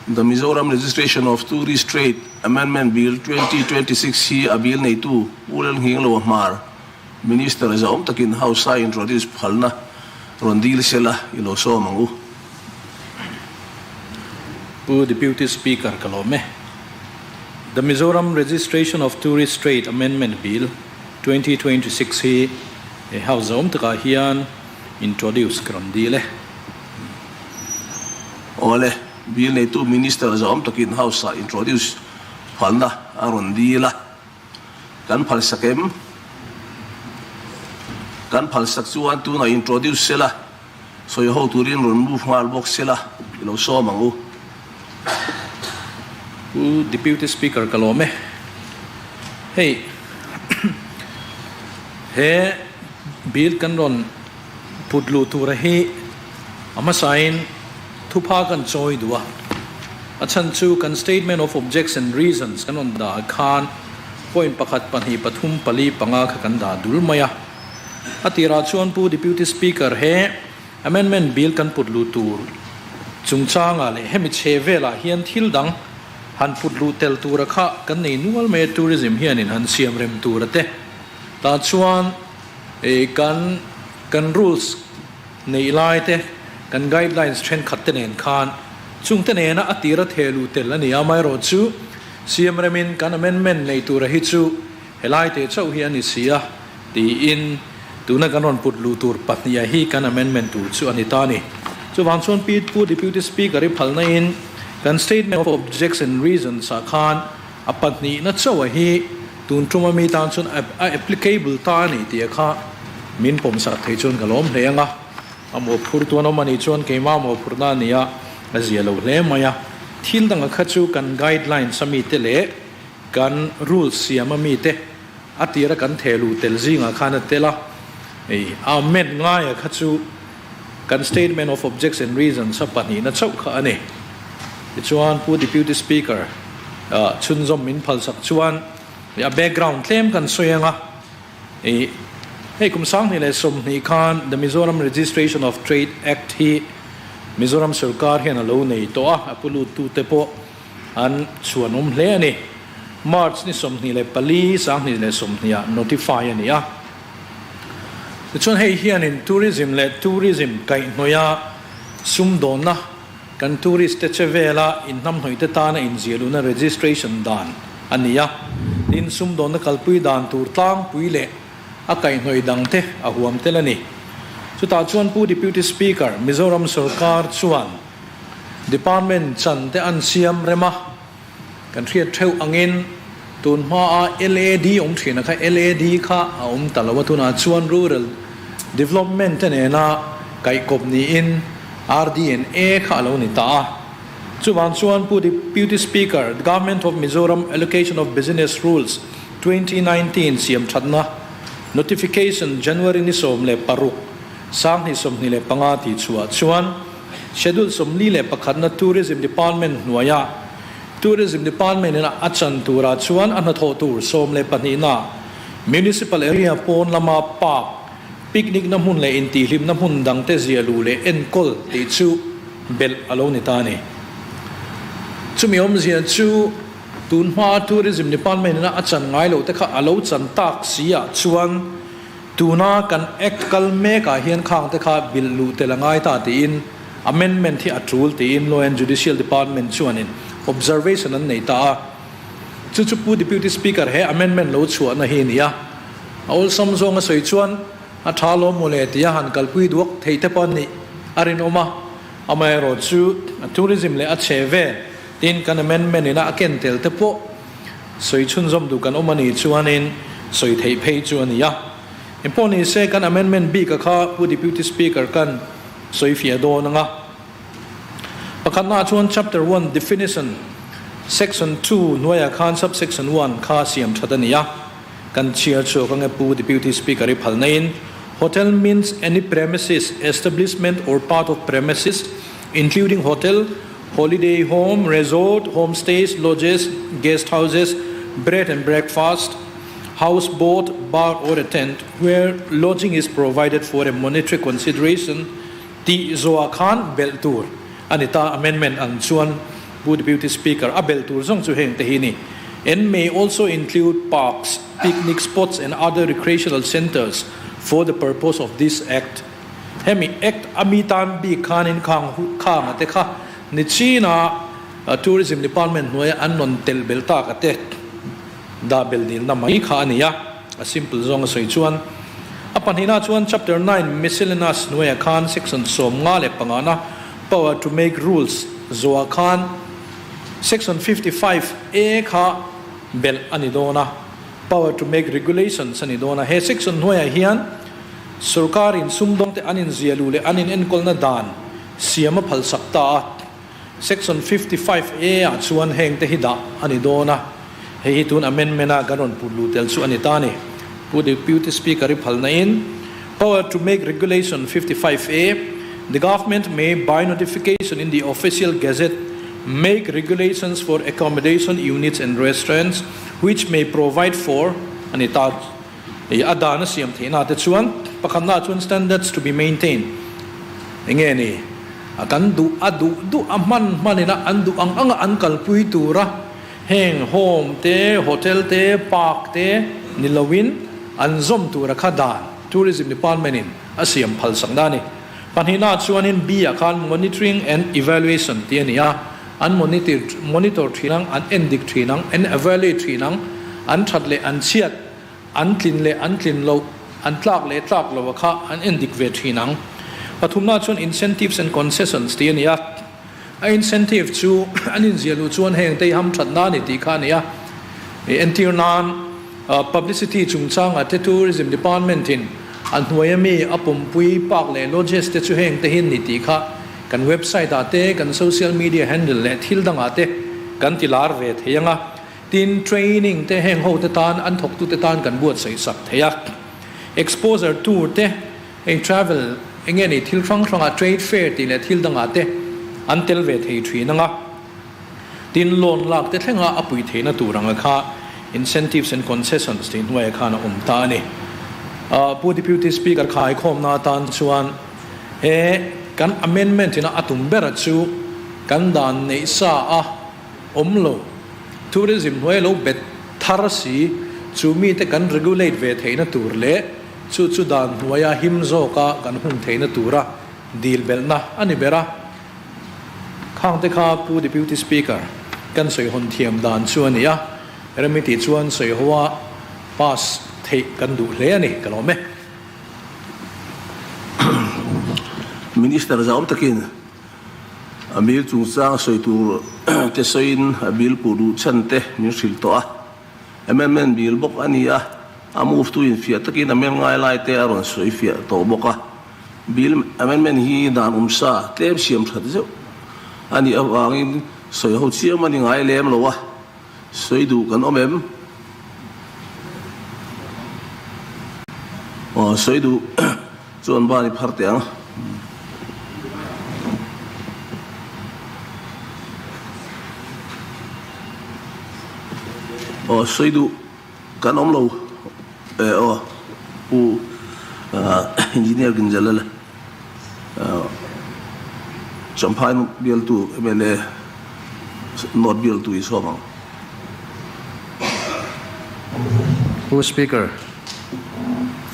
The Mizoram Registration of Tourist Trade Amendment Bill 2026 hi a bill neitu Pu Lalnghingloa Hmar, Minister zahawm takin House a introduce phalna rawn dil sela i lo sawm ang u. Pu Deputy Speaker ka lawm e. The Mizoram Registration of Tourist Trade Amendment Bill 2026 hi House zahawm takah hian introduce ka rawn dil e. Awle, bill neitu Minister zahawm takin House ah introduce phalna a rawn dil a, kan phalsak em? Kan phalsak chuan tunah introduce sela, sawi ho turin rawn move nghal bawk sela i lo sawm ang u. Pu Deputy Speaker ka lawm e. Hei he bill kan rawn Put luh tura hi a hmasain thupha kan chawi duh a, a chhan chu kan Statement of Objects and Reasons kan rawn dah khan point pakhat, pahnih, pathum, pali, panga kha kan dah dul mai a. A tirah chuan Pu Deputy Speaker he Amendment Bill kan put luh tur chungchangah leh hemi chhe velah hian thil dang han put luh tel tura kha kan nei nual mai a, Tourism hianin han siam rem tura te tah chuan Ih kan kan rules neih lai te, kan guidelines thenkhat te nen khan chung te nena a tira theh luh tel a ni a, amaherawh chu CM remin kan amendment nei tura hi chu helai teh chauh hi a ni si a tiin tuna kan rawn put luh tur pahniha hi kan amendment tur chu a ni ta a ni. Chuvang chuan Pi Pu Deputy Speaker i phalna in kan statement of objects and reasons ah khan a pahnihna chauh a hi Tun tuma mi tan chuan a applicable ta a ni tih kha min pawmsak thei chuan ka lawm hle ang a, a mawhphur tuan awm a nih chuan keimah mawhphurna a ni a, a zia lo hle mai a. Thil danga kha chu kan guidelines a mite leh kan rules siam a mite a tira kan theh luh tel zingah khan a tel a, hei a amend ngaia kha chu kan statement of objects and reasons a pahnihna chauh kha a ni. Tichuan Pu Deputy Speaker chhunzawm min phalsak chuan a background tlem kan sawi ang a, ih hei kum 2020 khan The Mizoram Registration of Trade Act hi Mizoram sorkar hian a lo nei tawh a, a pu luttute pawh an chhuanawm hle a ni. March ni 24, 2020 ah notify a ni a. Tichuan hei hianin tourism leh tourism kaihhnawih a sumdawnna kan tourist te che vela inhnamhnawih te tana inziahluhna registration dan a ni a, tin sumdawnna kalpui dan tur tlangpui leh a kaihhnawih dang te a huam tel a ni. Chutah chuan Pu Deputy Speaker, Mizoram sorkar chuan department chan te an siam rem a. Kan hriat theuh angin tun hmaa LAD awm thin a kha LAD kha a awm ta lo a, tunah chuan Rural Development te nena kaihkawp niin RDNA kha a lo ni ta a. Chuvang chuan Pu Deputy Speaker, Government of Mizoram Allocation of Business Rules 2019 siam thatna Notification January ni 16, 2025 tih chhuah chuan, Schedule 41 na Tourism Department hnuaia Tourism Department in a chan turah chuan a hnathawh tur 12 na Municipal Area pawn lama park, picnic na hmun leh intihhlimna hmun dangte zia luh leh enkawl tih chu belh a lo ni ta a ni. Chumi awmzia chu tun hmaa Tourism Department in a chan ngai loh te kha a lo chan tak si ah chuan Tuna kan Act kal mekah hian khang te kha bilh luh tel a ngai ta tiin amendment hi a tul tiin Law and Judicial Department chuanin observation an nei ta a. Chu chu Pu Deputy Speaker he amendment lo chhuahna hi a ni a. A awlsam zawng a sawi chuan a tha lawm mawle tia han kalpui duak thei te pawh nih a rinawm a. Amaherawhchu tourism leh a chhe vel tin kan amendment ina a ken tel te pawh Sawi chhunzawm duh kan awm a nih chuanin sawi theih phei chu a ni a. Engpawh ni se kan amendment bik a kha Pu Deputy Speaker kan sawi fiah dawn ang a. Pakhatnaah chuan Chapter one Definition Section 2 hnuaiah khan Subsection 1 kha siam that a ni a. Kan chhiar chhuak ang e Pu Deputy Speaker i phal naiin Hotel means any premises, establishment or part of premises including hotel, Holiday home, resort, homestays, lodges, guest houses, bed and breakfast, house boat, bar or a tent where lodging is provided for a monetary consideration tih zawhah khan belh tur a ni ta. Amendment ang chuan Pu Deputy Speaker, a bel tur zawng chu heng te hi ni. And may also include parks, picnic spots and other recreational centres for the purpose of this Act. Hemi Act a mi tan bik khanin khang khanga te kha nichina Tourism Department hnuaia an rawn telh belh tak a te dah bel dilna mai kha a ni a, a simple zawng a sawi chuan. A pahnihna chuan Chapter 9 Miscellaneous hnuaiah khan Section 55 na Power to make rules zawhah khan Section 55 A kha belh a ni dawn a, Power to make regulations a ni dawn a. He section hnuaiah hian sorkarin sumdawngte an inzialu leh an inenkawlna dan siam a phalsak ta a. Section 55 A ah chuan heng te hi dah a ni dawn a, hei hi tun amendment a kan rawn put luh tel chu a ni ta a ni. Pu Deputy Speaker i phalna in, Power to make regulation 55 A, The government may by notification in the official gazette make regulations for accommodation units and restaurants which may provide for a ni ta. A dan a siam theihna te chuan pakhatna chuan standards to be maintained enge ni a kan duh a duh duh a hman hman ina an duh ang anga an kalpui tura heng home te hotel te park te ni loin an zawm tura kha dan tourism department in a siam phal sak na a ni. Pahnihna chuanin B ah khan monitoring and evaluation tih a ni a, an monitor monitor thin ang, an endik thin ang, an evaluate thin ang, an that leh an chhiat, an tlin leh an tlin loh, an tlak leh tlak loh a kha an endik ve thin ang. Pathumna chuan incentives and concessions tih a ni a, a incentive chu an inziah luh chuan heng te hi hamthat na a ni tih kha a ni a, entir nan publicity chungchangah te tourism department in a hnuai ami a pumpui park leh lodges te chu heng te hi an ni tih kha kan website ah te kan social media handle leh thil dangah te kan ti lar ve thei ang a. Tin, training te heng ho te tan, an thawktu te tan kan buatsaih sak thei a. Exposure tour te, heng travel eng nge ni thil hrang hrangah trade fair tih leh thil dangah te an tel ve thei thin ang a. Tin, loan lak te thlenga a pui theihna tur anga kha incentives and concessions tih hnuaiah khan a awm ta a ni. Pu Deputy Speaker khaikhawmna atan chuan he kan amendment ina a tum bera chu kan dan neih sa a, Awm lo. Tourism hnuai lo bet thar si, chu mite kan regulate ve theihna tur leh chu chu dan hnuaia him zawka kan hun theihna tura dil belhna a ni ber a. Khangte kha Pu Deputy Speaker, kan sawihawn thiam dan chu a ni a, remi tih chuan sawihoa pass theih kan duh hle a ni, ka lawm e. Minister zau takin A bill chungchang sawi tur te sawiin a bill puh duh chhan te min hrilh tawh a. Amendment bill bawk a ni a, a move tu infiah takin amend ngai lai te a rawn sawi fiah tawh bawk a. Bill amendment hi dan awmsa tlem siam that zeuh a nih avangin sawi ho chiam a ni ngai lem lo a, sawi duh kan awm em? Aw sawi duh. Chuan ban i phar teh ang. Aw sawi duh kan awm lo e aw Pu Engineer Ginzela le Champhai bialtu mla North bialtu i sawm ang. Pu Speaker.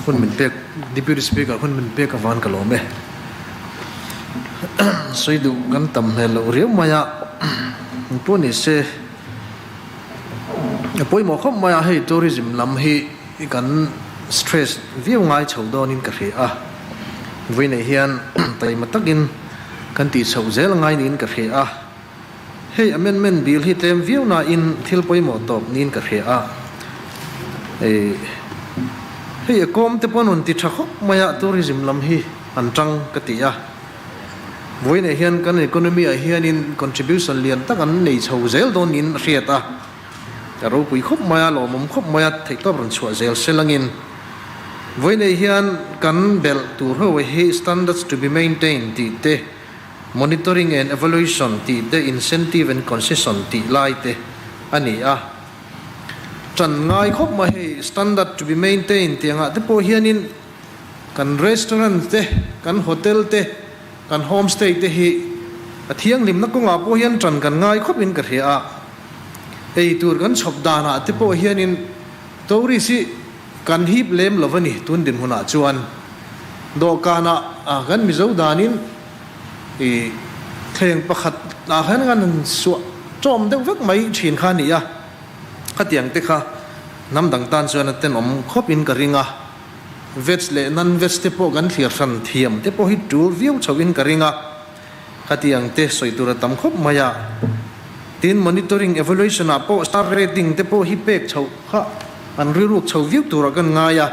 Hun min pek, Deputy Speaker hun min pek avan ka lawm e. Sawi duh kan tam hmel loh riau mai a, engpawh ni se a pawimawh khawp mai a, hei tourism lam hi kan stress viau ngai chho dawnin ka hria a, vawiinah hian taima takin kan tih chhoh zel ngai niin ka hria a. Hei amendment bill hi tlem viau nain thil pawimawh tawp niin ka hria a. Hei a kawm te pawh an rawn ti tha khawp mai a, tourism lam hi an tang ka ti a. Vawiinah hian kan economy ah hianin contribution lian tak an nei chho zel dawn niin a hriat a. A ropui khawp mai a, lawmawm khawp mai a, theihtawp rawn chhuah zel se langin. Vawiinah hian kan belh tur ho hi standards to be maintained tih te, Monitoring and Evaluation tih te Incentive and Concession tih lai te a ni a. Ṭan ngai khawp mai hei standard to be maintained tih angah te pawh hianin kan restaurant te, kan hotel te, kan homestay te hi A thianghlimna kawngah pawh hian ṭan kan ngai khawpin ka hria a, ei tur kan chhawp danah te pawh hianin tourist hi kan hip lem lo a ni tun dinhmunah chuan. Dawhkanah kan Mizo danin i thleng pakhat ah khan kan han suah ṭawm deuh vek mai ṭhin kha a ni a, khatiang te kha hnam dang tan chuan a tenawm khawpin ka ring a. Veg leh non-veg te pawh kan thlir hran thiam te pawh hi tul viau chhohin ka ring a, khatiang te sawi tur a tam khawp mai a. Tin, monitoring evaluation ah pawh star rating te pawh hi pek chhoh kha an rilruk chho viau turah kan ngai a,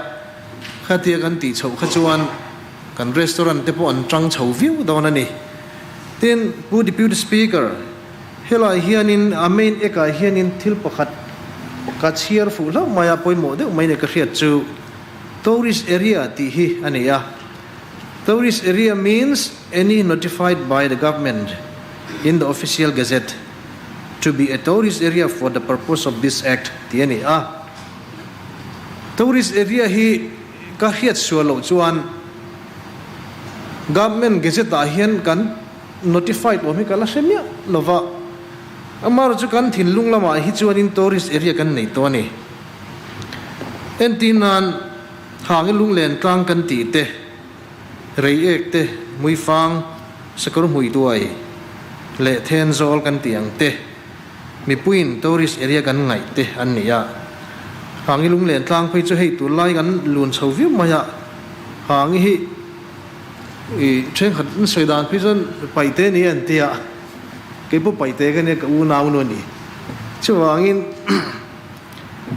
khatia kan tih chhoh kha chuan kan restaurant te pawh an tang chho viau dawn a ni. Tin, Pu Deputy Speaker, helai hianin a main act ah hianin thil pakhat ka chhiar fuh hlauh mai a, pawimawh deuh mai nei ka hriat chu tourist area tih hi a ni a. Tourist area means any notified by the government in the official gazette to be a tourist area for the purpose of this act tih a ni a. Tourist area hi ka hriat sual loh chuan government gazette ah hian kan notified awm hi ka la hre miah lo va, amaherawhchu chu kan thinlung lamah hi chuanin tourist area kan nei tawh a ni. Entir nan Hangi lunglen tlang kan tih te, Reiek te, Hmuifang, Sakawr Hmuituai leh Thenzawl kan tih ang te, mipuiin tourist area kan ngaih te an ni a. Hangi lunglen tlang phei chu hei tunlai kan lun chho viau mai a, Hangi hi I thenkhat an sawi dan phei chuan Paite ni an ti a, kei pawh Paite ka nia ka unau nu a ni. Chuvangin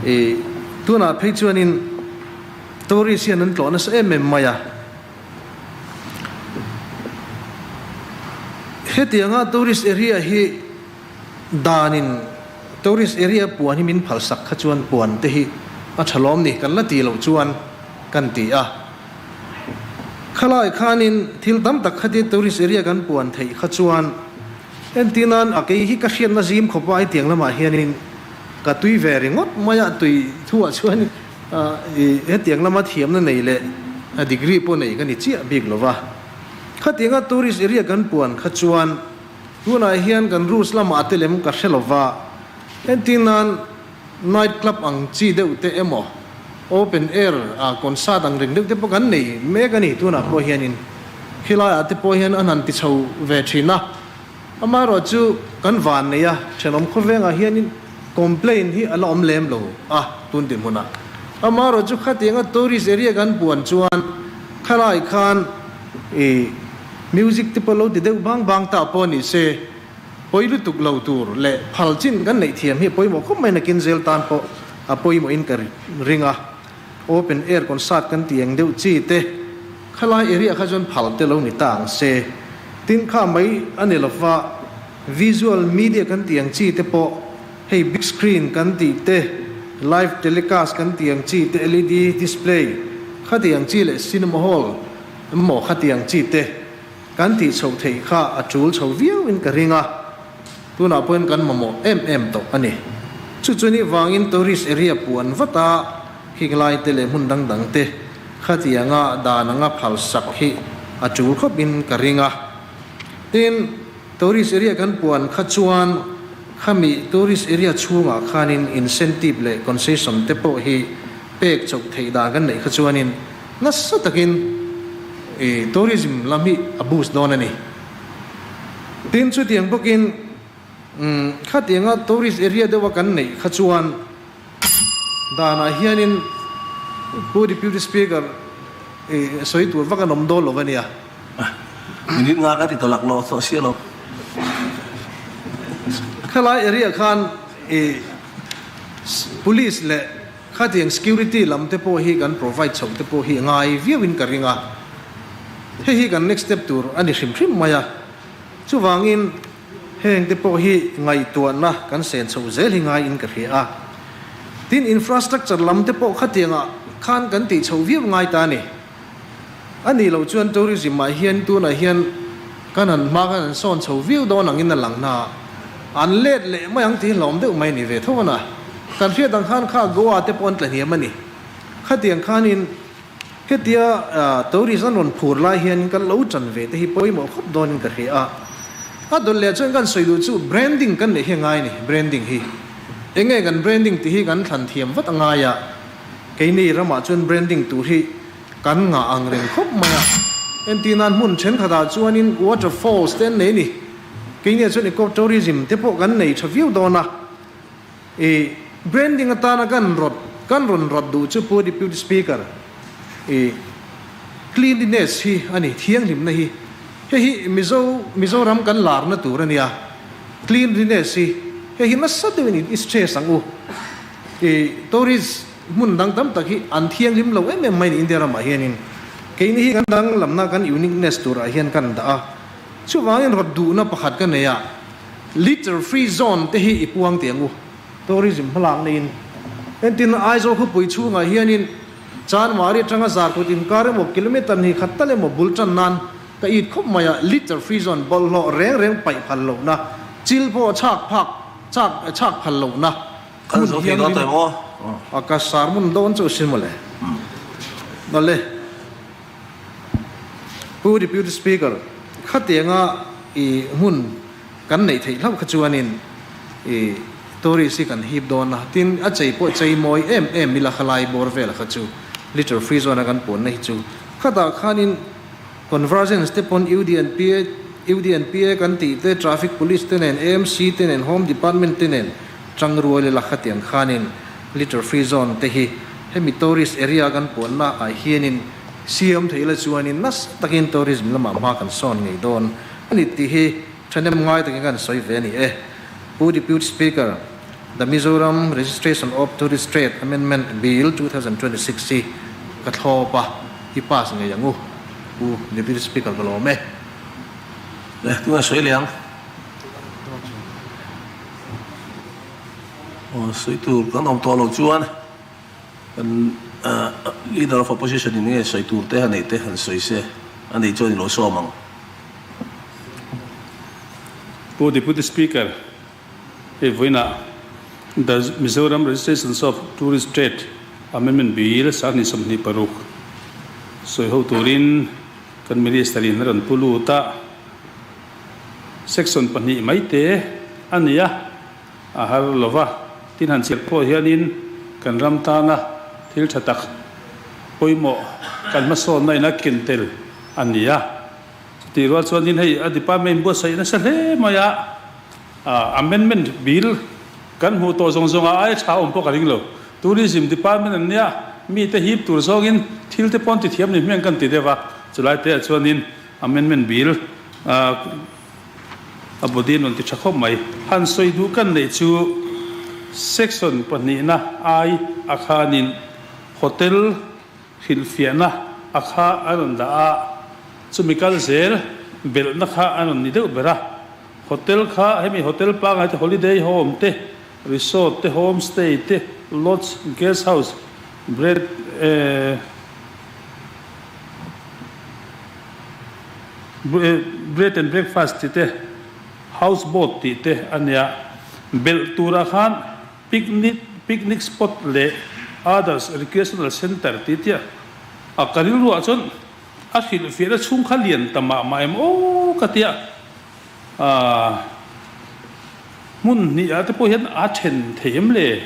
i tunah phei chuanin tourist hian an tlawh nasa em em mai a. Hetianga tourist area hi danin tourist area puan hi min phalsak kha chuan puan te hi a tha lawm ni kan la tih loh chuan kan ti a. Khalai khanin thil tam tak khatia tourist area kan puan theih kha chuan entirnan a kei hi ka hriatna zim khawp a hetiang lamah hianin ka tui ve ringawt mai a, tui thuah chuan i hetiang lama thiamna nei leh degree pawh nei ka ni chiah bik lo va. Khatianga tourist area kan puan kha chuan tunah hian kan rules lamah te lem ka hre lo va, entirnan Night club ang chi deuh te emaw, open air ah concert ang reng deuh te pawh kan nei mek a ni tunah pawh hianin khilaiah te pawh hian an han ti chho ve thin a. Amaherawh chu kan van nei a, thenawm khawvengah hianin complain hi a la awm lem lo a tun tih hmunah. Amaherawh chu khatianga tourist area kan puan chuan khalai khan ih music te pawh lo ti deuh bang bang ta pawh ni se, Pawi lutuk lo tur leh phal chin kan neih thiam hi a pawimawh khawp mai nakin zel tan pawh a pawimawhin ka ring a. Open air concert kan tih ang deuh chi te khalai area kha chuan phal te lo ni ta ang se. Tin kha mai a ni lova visual media kan tih ang chi te pawh hei big screen kan tih te, live telecast kan tih ang chi te, led display kha tih ang chi leh cinema hall emaw kha tih ang chi te Kan tih chhoh theih kha a tul chho viau in ka ring a, tunah pawhin kan mamawh em em tawh a ni. Chu chu ni vangin tourist area puan vat a, khing lai te leh hmun dang dang te khatianga dan anga phal sak hi a tul khawp in ka ring a. Tin, tourist area kan puan kha chuan khami tourist area chhungah khanin incentive leh concession te pawh hi pek chauh theih dan kan neih kha chuanin Nasa takin i tourism lam hi a boost dawn a ni. Tin, chutiang bawkin khatianga tourist area deuha kan neih kha chuan danah hianin Pu Deputy Speaker i sawi tur vak an awm dawn lo a nia. Minute nga ka ti tawh laklawh tawh sia lo. Khalai area khan i police leh Khatiang security lam te pawh hi kan provide chhoh te pawh hi a ngai viau in ka ring a, hei hi kan next step tur a ni hrim hrim mai a, chuvangin heng te pawh hi ngaihtuahna kan sen chhoh zel hi ngai in ka hria a. Tin, infrastructure lam te pawh khatiangah khan kan tih chhoh viau ngai ta a ni. A nih loh chuan tourism ah hian tunah hian kan han hma khan an sawn chho viau dawn angin a lang na a, an let leh mai ang tih hlawm deuh mai a ni ve tho a na. Kan hriat ang khan kha Goa te pawh an tla hniam a ni. Khatiang khanin hetia tourist an rawn phur lai hian kan lo tan ve te hi pawimawh khawp dawnin ka hria a. A dawlh leh chuan kan sawi duh chu branding kan neih hi a ngai a ni, branding hi. Enge kan branding tih hi kan thlan thiam vat a ngai a, keini ramah chuan branding tur hi kan ngah ang reng khawp mai a. Entir nan hmun thenkhatah chuanin waterfalls te an nei a ni. Keiniah chuan eco tourism te pawh kan nei tha viau dawn a. I branding atana kan rawt kan rawn rawt duh chu Pu Deputy Speaker, i cleanliness hi a ni, thianghlimna hi. Hei hi Mizo Mizoram kan larna tur a nia, cleanliness hi. Hei hi nasa deuhin i stress ang u. I tourist hmun dang tam tak hi an thianghlim lo em em mai ni India ramah hianin. Keini hi kan danglamna kan uniqueness turah hian kan dah a. Chuvangin rawt duhna pakhat ka nei a. Litter free zone te hi i puang teh ang u. Tourism hmalak neiin entin Aizawl khawpui chhungah hianin Chanmari atanga Zarkawt inkar emaw kilometer hnih khat tal emaw bul tan nan ka it khawp mai a, litter free zone bawlhhlawh reng reng paih phal lohna, chil pawh chhak phak chak chhak phal lohna Kan hmun zo thei dawn thianghlim tawh em aw? A ka sermon dawn chu sin mawle. Awle. Pu Deputy Speaker, khatianga i hmun kan neih theih hlauh kha chuanin i tourist hi kan hip dawn a, tin a chei pawh chei mawi em em ila khalai bawr vel kha chu litter free zone a kan puanna hi chu khatah khanin convergence te pawn UDNPA UDNPA kan tih te traffic police te nen AMC te nen home department te nen tangrual ila khatiang khanin litter free zone te hi hemi tourist area kan puanna ah hianin siam theih la chuanin nasa takin tourism lamah hma kan sawn ngei dawn a ni tih hi thahnem ngai takin kan sawi ve a ni e. Pu Deputy Speaker, The Mizoram Registration of Tourist Trade Amendment Bill 2026 hi ka thlawp a, i pass ngei ang u, Pu Deputy Speaker ka lawm e. Le, tunge sawi leh ang? Aw, sawi tur kan awm tawh loh chuan kan Leader of Opposition in nge sawi tur te a neih te han sawi se, a neih chuan i lo sawm ang. Pu Deputy Speaker, hei vawiinah The Mizoram Registration of Tourist Trade Amendment Bill 2026 sawi ho turin kan Minister in a rawn pu lut a. Section pahnih mai te a ni a, a har lo va, tin han chhiat pawh hianin kan ram tana thil tha tak pawimawh kan hmasawnna in a ken tel a ni a. Chutih rual chuanin hei a department buatsaih nasa hle mai a, amendment bill kan hmuh tawh zawng zawngah aia tha awm pawh ka ring lo. Tourism department an nia, mite hip tur zawngin thil te pawn ti thiam ni hmeng kan ti deuh a, chulai te ah chuanin Amendment Bill a body an rawn ti tha khawp mai. Han sawi duh kan neih chu Section pahnihna ai a khanin Hotel hrilhfiahna a kha a rawn dah a, chumi kal zel belhna kha a rawn ni deuh ber a. Hotel kha hemi hotel pangngai te holiday home te, resort te, homestay te, lodge, guest house, bread Bread and breakfast tih te, house boat tih te a nia. Belh turah khan picnic picnic spot leh others recreational centre tih tia a ka rilruah chuan a hrilhfiahna chhung kha lian ta mah mah em aw ka tia. Aaa hmun hnih ah te pawh hian a then thei em le?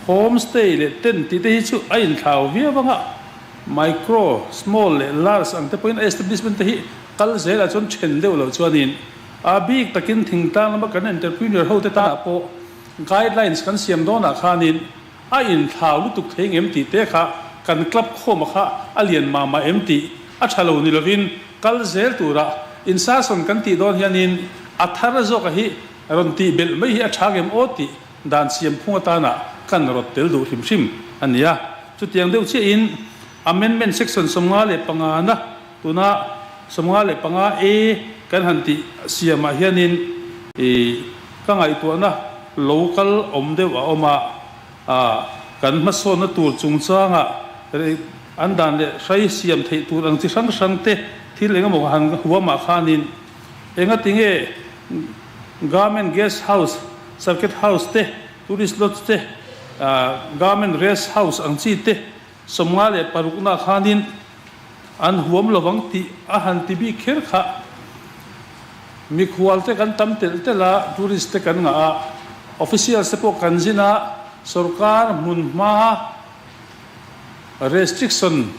Home stay leh tent tih te hi chu a inthlau viau ang a, micro, small leh large ang te pawhin a establishment te hi kal zel ah chuan then deuh loh chuanin a bik takin thingtlang lama kan entrepreneur ho te tanah pawh guidelines kan siam dawnah khanin A inthlau lutuk thei ngem tih te kha kan club khawma kha a lian mah mah em tih a tha lo ni lovin kal zel tura insasawn kan tih dawn hianin a thar zawka hi rawn tih belh mai hi a tha ngem aw tih dan siam phung atana kan rawt tel duh hrim hrim a ni a. Chutiang deuh chiahin Amendment Section 55 na tuna 55 A kan han tih siamah hianin ih ka ngaihtuahna lo kal awm deuh a awm a, kan hmasawnna tur chungchanga an dan leh hrai siam theih tur ang chi hrang hrang te thil eng emaw han huamah khanin engatinge Government Guest House, Circuit House te, Tourist Lodge te, Government Rest House ang chi te 56 na khanin an huam lovang tih a han ti bik kher kha. Mikhual te kan tam telh telh a, tourist te kan ngah a, officials te pawh kan zin a, sorkar hmunhma restriction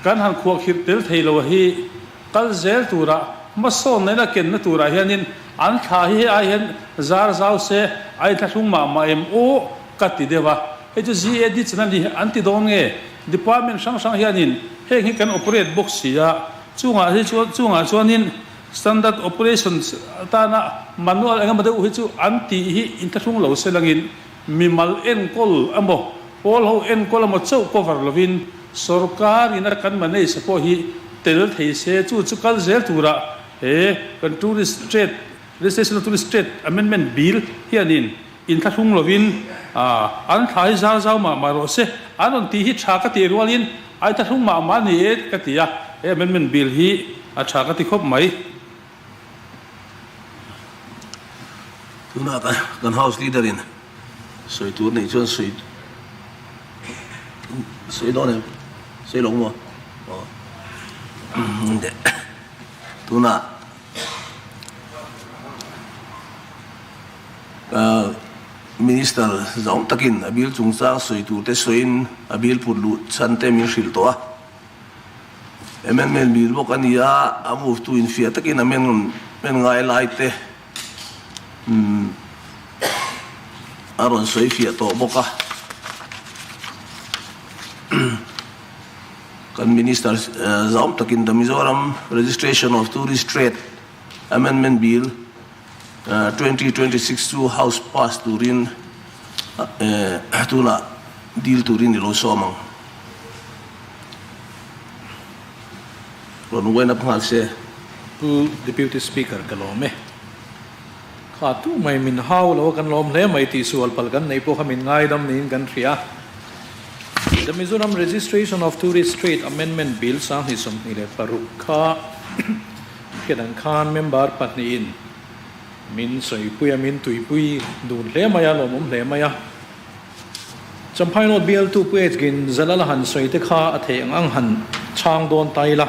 kan han khuahkhirh tel thei lo hi kal zel tura hmasawn nain a kenna turah hianin an thla hi hei ai hian zar zau se a inthlahrung mah mah em aw ka ti deuh a. Hei chu GAD chan a ni an ti dawn nge? Department hrang hrang hianin heng hi kan operate bawk si a, chungah hi chuan chungah chuanin Standard Operations atana manual engemaw deuh hi chu an tih hi inthlahrung lo se langin mimal enkawl emaw pawl ho enkawl emaw chauh cover lovin sorkar in a kan manage pawh hi tel thei se chu chu kal zel tura he kan Tourist Trade Registration of Tourist Trade Amendment Bill hianin inthlahrung lovin an thla hi zar zau mah mah rawh se an rawn tih hi tha ka tih rualin a inthlahrung mah mah a ni e ka ti a, he amendment bill hi a tha ka ti khawp mai. Tunah kan House Leader in sawi tur neih chuan sawi sawi dawn em? Sawi lo maw? Aw. Tunah Minister zawng takin a bill chungchang sawi turte sawiin a bill put luh chhan te min hrilh tawh a. Amendment bill bawk a ni a, a move tu infiah takin amendment ngai lai te a rawn sawi fiah tawh bawk a. Kan Minister zawng takin The Mizoram Registration of Tourist Trade Amendment Bill 2026 chu House pass turin tunah dil turin i lo sawm ang. Rawn wind up nghal se. Pu Deputy Speaker ka lawm e. Kha tu mai min hau lo a kan lawm hle mai tih sual pal kan neih pawh kha min ngaidam niin kan hria. The Mizoram Registration of Tourist Trade Amendment Bill 2026 kha Hriat khan member pahnihin min sawipui a, min tuipui dun hle mai a, lawmawm hle mai a. Champhai North bialtu Pu Edgin Zalala han sawi te kha a theih ang ang han chhang dawn ta ila.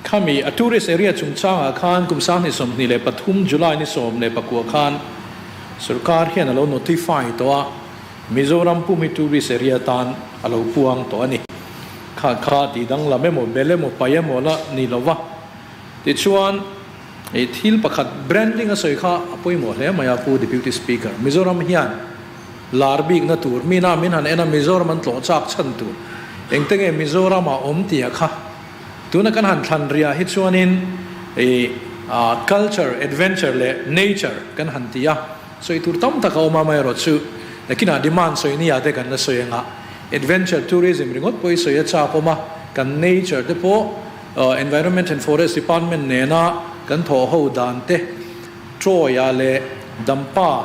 Khami a tourist area chungchangah khan kum 2023 July ni 19 khan sorkar hian a lo notify tawh a, Mizoram pum hi tourist area tan a lo puang tawh a ni. Kha kha tih danglam emaw, bel emaw, pai emaw la ni lo va. Tichuan, ih thil pakhat branding a sawi kha a pawimawh hle mai a Pu Deputy Speaker. Mizoram hian lar bikna tur, mina min han en a Mizoram an tlawh chak chhan tur, engte nge Mizoram ah awm tih kha tuna kan han thlan riah hi chuanin ih culture, adventure leh nature kan han ti a. Sawi tur tam tak a awm a, amaherawhchu nakinah demand sawi nia te kan la sawi ang a, adventure tourism ringawt pawh i sawi a chak awm a, kan nature te pawh Environment and Forest Department nena kan thawh ho dan te, Troy-a leh Dampa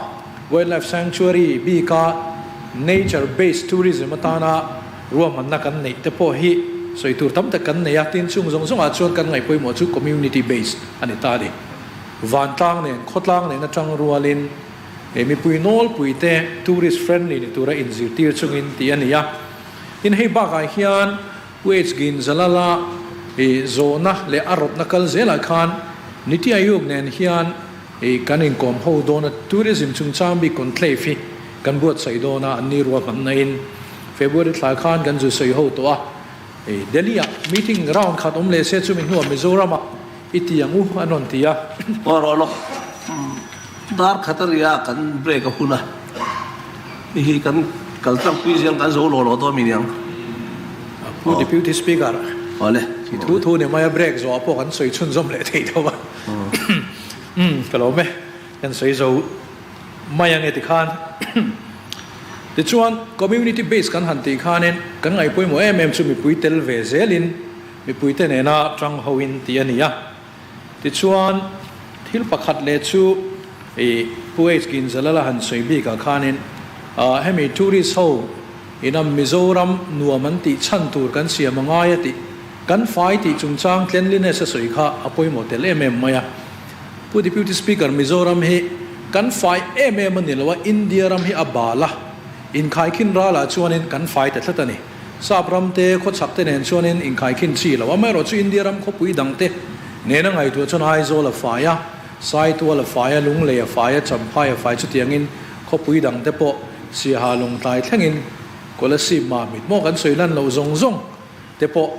Wildlife Sanctuary bika nature based tourism atana ruahmanna kan neih te pawh hi sawi tur tam tak kan nei a, tin chung zawng zawngah chuan kan ngaihpawimawh chu community based a ni ta a ni. Vantlang nen, khawtlang nen atang rualin he mipui nawlpui te tourist friendly ni tura inzirtir chungin tih a ni a. Tin, hei bakah hian Pu H. Ginzalala i zawhna leh a rawtna kal zelah khan Niti Aayog nen hian i kan inkawm ho dawn a, tourism chungchang bik conclave hi kan buatsaih dawn a, an ni ruahmanna in February thla khan kan zu sawi ho tawh a. Delhi ah meeting round khat awm leh se chumi hnuah Mizoram ah I ti ang u an rawn ti a. Aw rawh lawk dar khat a ria kan break a hun a, hei hi kan kal tlangpui zel kan zo lo lo dawn mi niang. Pu Deputy Speaker, Awle. I thu thu ni mai a break zawh ah pawh kan sawi chhunzawm leh thei tho a. Umm ka lawm e, kan sawi zo mai ang e tikhan. Tichuan community base kan han tih khanin kan ngaihpawimawh em em chu mipui tel ve zelin Mipuite nena tang hoin tih a ni a. Tichuan, thil pakhat leh chu i Pu H. Ginzalala han sawi bikah khanin hemi tourist ho ina Mizoram nuam an tih chhan tur kan siam a ngai a tih, kan fai tih chungchang cleanliness a sawi kha a pawimawh tel em em mai a. Pu Deputy Speaker, Mizoram hi kan fai em em a ni lo a, India ram hi a bal a, inkhaikhin ralah chuanin kan fai ta tlat a ni. Sap ram te, khawchhak te nen chuanin inkhaikhin chi lo. Amaherawhchu India ram khawpui dang te Nena ngaihtuah chuan Aizawl a fai a, Saitual a fai a, Lunglei a fai a, Champhai a fai chutiangin khawpui dangte pawh Siaha Lungtlai thlengin Kolasib Mamit maw kan sawi lan loh zawng zawng te pawh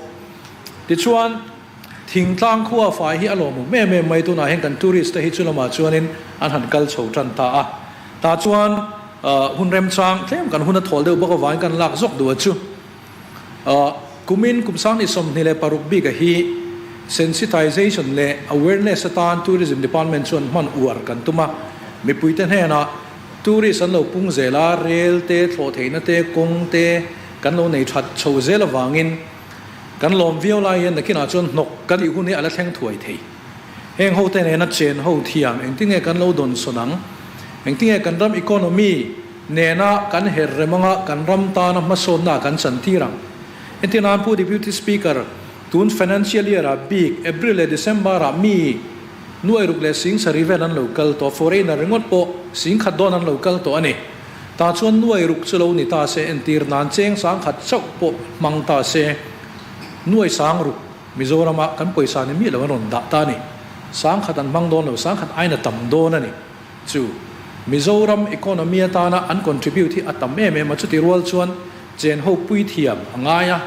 tichuan Thingtlang khua fai hi a lawmawm em em mai tunah hian kan tourist te hi chu lamah chuanin an han kal chho tan ta a tah chuan hun remchang tlem kan hun a thawl deuh bawk avangin kan lak zawk duh a chu kumin kum 2026 bik a hi sensitization leh awareness atan tourism department chuan hman uar kan tum a mipui te hnenah tourist an lo pung zel a rel te thlawh theihna te kawng te kan lo nei that chho zel avangin Kan lawm viau lai hian nakinah chuan hnawk ka tih hun hi a la thleng thuai thei. Heng hote nena chen ho thiam engtinge kan lo dawn sawn ang? Engtinge kan ram economy nena kan her rem anga kan ram tana hmasawnna kan chantir ang? Entir nan Pu Deputy Speaker, tun financial year ah bik April leh December ah mi nuai ruk leh sing sarih vel an lo kal tawh, foreigner ringawt pawh sing khat dawn an lo kal tawh a ni. Tah chuan nuai ruk chu lo ni ta se, entir nan cheng sang khat chauh pawh hmang ta se, nuai sang ruk Mizorama kan pawisa ni miah lo an rawn dah ta a ni. Sang khat an hmang dawn lo, sang khat aiin a tam dawn a ni. Chu Mizoram economy atana an contribute hi a tam em em a, chuti rual chuan chen ho pui thiam a ngai a,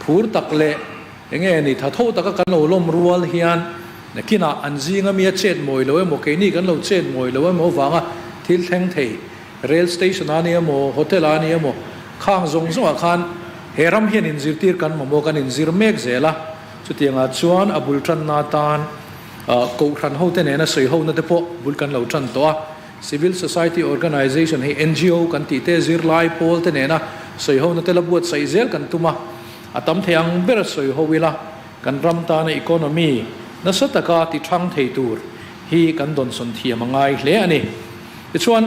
phur tak leh enge ni tha tho taka kan lo lawm rual hian nakinah an zinga mi a chet mawi lo emaw, keini kan lo chet mawi lo emaw avanga thil thleng thei. Rail station a ni emaw, hotel a ni emaw, khang zawng zawngah khan he ram hian inzirtir kan mamawh, kan inzir mek zel a. Chutiangah chuan a bul tanna atan Kohhran hote nena sawi hona te pawh bul kan lo tan tawh a. Civil Society Organization hei ngo kan tih te, zirlai pawl te nena sawi hona te la buatsaih zel kan tum a. A tam thei ang ber sawi ho ila kan ram tana economy nasa taka ti thang thei tur hi kan dawnsawn thiam a ngai hle a ni. Tichuan,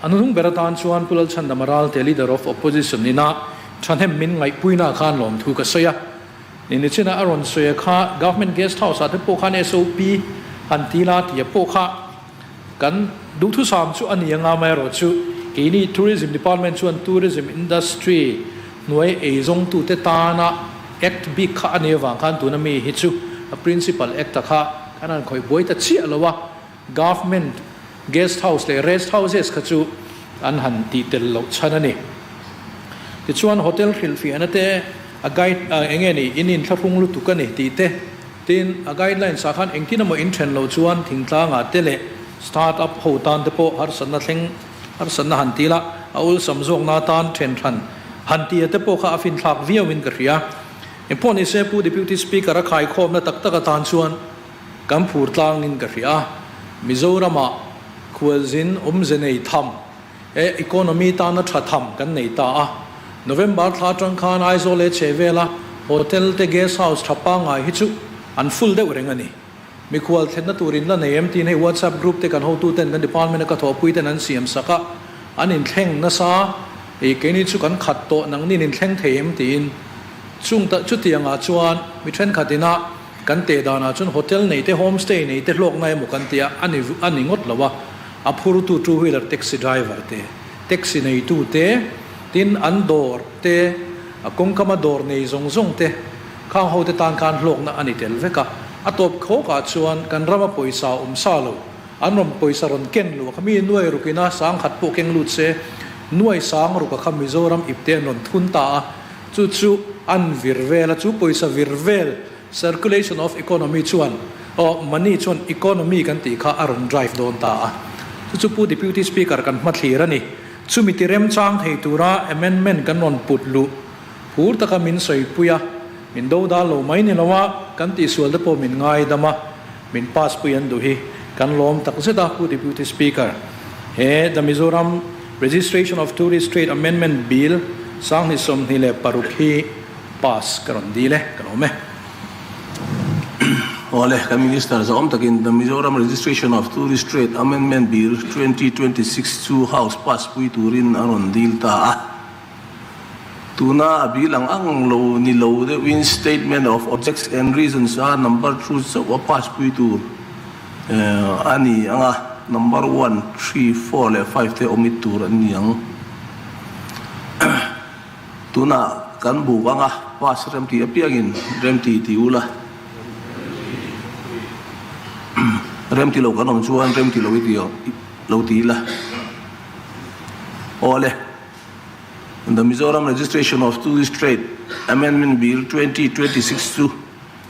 a hnuhnung ber atan chuan Pu Lalchhandama Ralte, Leader of Opposition ina thahnem min ngaihpuina khan lawmthu ka sawi a. Ni nichinah a rawn sawi a kha, Government Guest House ah te pawh khan SOP han ti la tih a pawh kha kan duhthusam chu a ni anga amaherawhchu keini Tourism Department chuan Tourism Industry hnuai eizawngtute tana Act bik kha a nih avang khan tuna mi hi chu a Principal Act a kha kan han khawih buai ta chiah lo a. Government Guest House leh Rest Houses kha chu an han tih tel loh chhan a ni. Tichuan hotel hrilhfiahna te a guide eng nge ni in inthlahrung lutuk a ni tih te, tin a guidelines ah khan engtin emaw in then loh chuan thingtlangah te leh start up ho tan te pawh harsatna thleng harsatna han ti la a awlsam zawkna atan then hran han tih a te pawh kha a finthlak viau in ka hria. Engpawh nise Pu Deputy Speaker a khaikhawmna tak tak atan chuan Kan phur tlangin ka hria a, Mizoramah khualzin awmze nei tham e economy tana tha tham kan nei ta a. November thla atang khan Aizawl leh chhehvela hotel te guest house tha pangngai hi chu an full deuh reng a ni. Mikhual thlenna tur in la nei em tiin hei WhatsApp group te kan hotu ten kan department a ka thawhpui ten an siam sak a, an inthleng nasa e keini chu kan khat tawh nangnin inthleng thei em tiin chung ta chutiangah chuan mi thenkhat ina Kan teh danah chuan hotel nei te, home stay nei te hlawkna emaw kan ti a, a ni a ni ngawt lo a, a phurtu two wheeler taxi driver te, taxi neitu te, tin an dawr te, a kawngkama dawr nei zawng zawng te, khang ho te tan khan hlawkna a ni tel vek a. A tawp khawkah chuan kan rama pawisa awm sa lo, an rawn pawisa rawn ken luh a kha mi nuai rukina sangkhat pawh keng lut se, nuai sang ruk a kha Mizoram ipte an rawn thun ta a, Chu chu an vir vel a, chu pawisa vir vel, circulation of economy chuan, aw money chuan economy kan tih kha a rawn drive dawn ta a. Chu chu Pu Deputy Speaker kan hmathlir a ni. Chumi ti remchang thei tura amendment kan rawn put luh phur taka min sawipui a, min do dal lo mai ni lo a, kan tihsual te pawh min ngaidam a, min pass pui an duh hi kan lawm tak zet a, Pu Deputy Speaker. He The Mizoram Registration of Tourist Trade Amendment Bill 2026 hi pass ka rawn dil e, ka lawm e. Awle, kan Minister zawm takin The Mizoram Registration of Tourist Trade Amendment Bill 2026 chu House pass pui turin a rawn dil ta a. Tuna a bill ang ang lo ni lo deuhin Statement of Objects and Reasons a number chu chauh a pass pui tur a ni ang a, number one, three, four leh five te omit tur an ni ang. Tunah kan buk ang a, pass remti apiangin remti ti ula. Rem ti lo kan awm chuan rem ti lo i ti lo ti ila. Awle, The Mizoram Registration of Tourist Trade Amendment Bill 2026 chu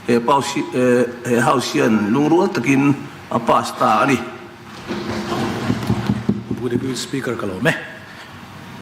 he paus he House hian lungrual takin a pass ta a ni. Pu Deputy Speaker ka lawm e.